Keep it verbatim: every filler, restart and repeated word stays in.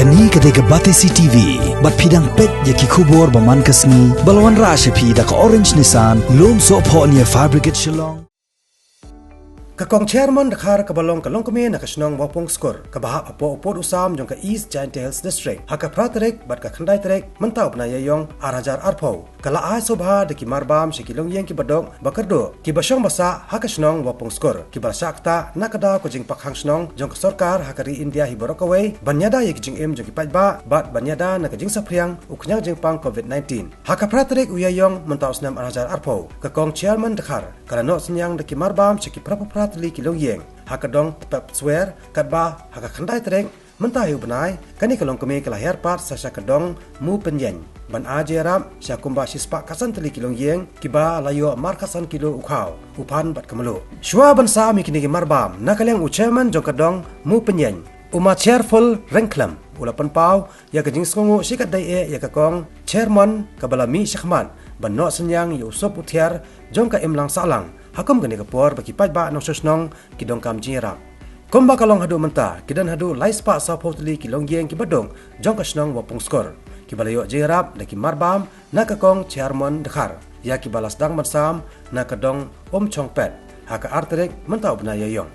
Kane ka dei ka Batesi T V, bad phi dang peit ïa ki khubor ba man ka sngi, ba la wanrah sha phi da ka Orange Nissan, Lumsohphoh near Fire Brigade Shillong. Ka Kong Chairmon Dkhar kaba long ka longkmie na ka shnong Wapung Skur, kaba hap hapoh u pud u sam jong ka East Jaintia Hills District, ha ka phra tarik bad ka khyndai tarik mynta u bnai Ïaïong ar hajar arphew, ka la ai sngewbha da ki marbam sha ki longïing kiba duk ba kyrduh, kiba shong ba sah ha ka shnong Wapung Skur, kiba la shah ktah na ka daw ka jingpakkhang shnong jong ka sorkar ha ka ri India hi baroh kawei, ban ïada ïa ki jingim jong ki paidbah, bad ban ïada na ka jingsaphriang u khñiang jingpang covid nineteen. Ha ka phra tarik u Ïaïong mynta u snem ar hajar arphew, ka Kong Chairmon Dkhar ka la noh synñiang da ki marbam sha ki phra phew phra tylli ki longïing ha ka dong Pepswer, katba ha ka khyndai tarik mynta hi u bnai, kane ka longkmie ka la hiar pat sa sha ka dong Mupynïeng, ban ai jingïarap sha kumba shispah khatsan tylli ki longïing, kiba la ïoh markhatsan kilo u khaw, u phan bad ka mluh. Shuwa ban sam ïa kine ki marbam, na ka liang u Chairmon jong ka dong Mupynïeng, u Ma Cheerful Ryngkhlem, u la pynpaw ïa ka jingsngewnguh shikatdei eh ïa ka Kong Chairmon kaba la mih shakhmat ban noh synñiang ïa u sup u thiar jong ka imlang sahlang ha kum kane ka por ba ki paidbah nongshong shnong ki donkam jingïarap. Kumba ka long haduh mynta, ki don haduh lai spah sawphew tylli ki longïing kiba duk jong ka shnong Wapung Skur, kiba la ïoh jingïarap da ki marbam na ka Kong Chairmon Dkhar, ïa kiba la sdang ban sam na ka dong Umchongpet ha ka ar tarik mynta u bnai Ïaïong.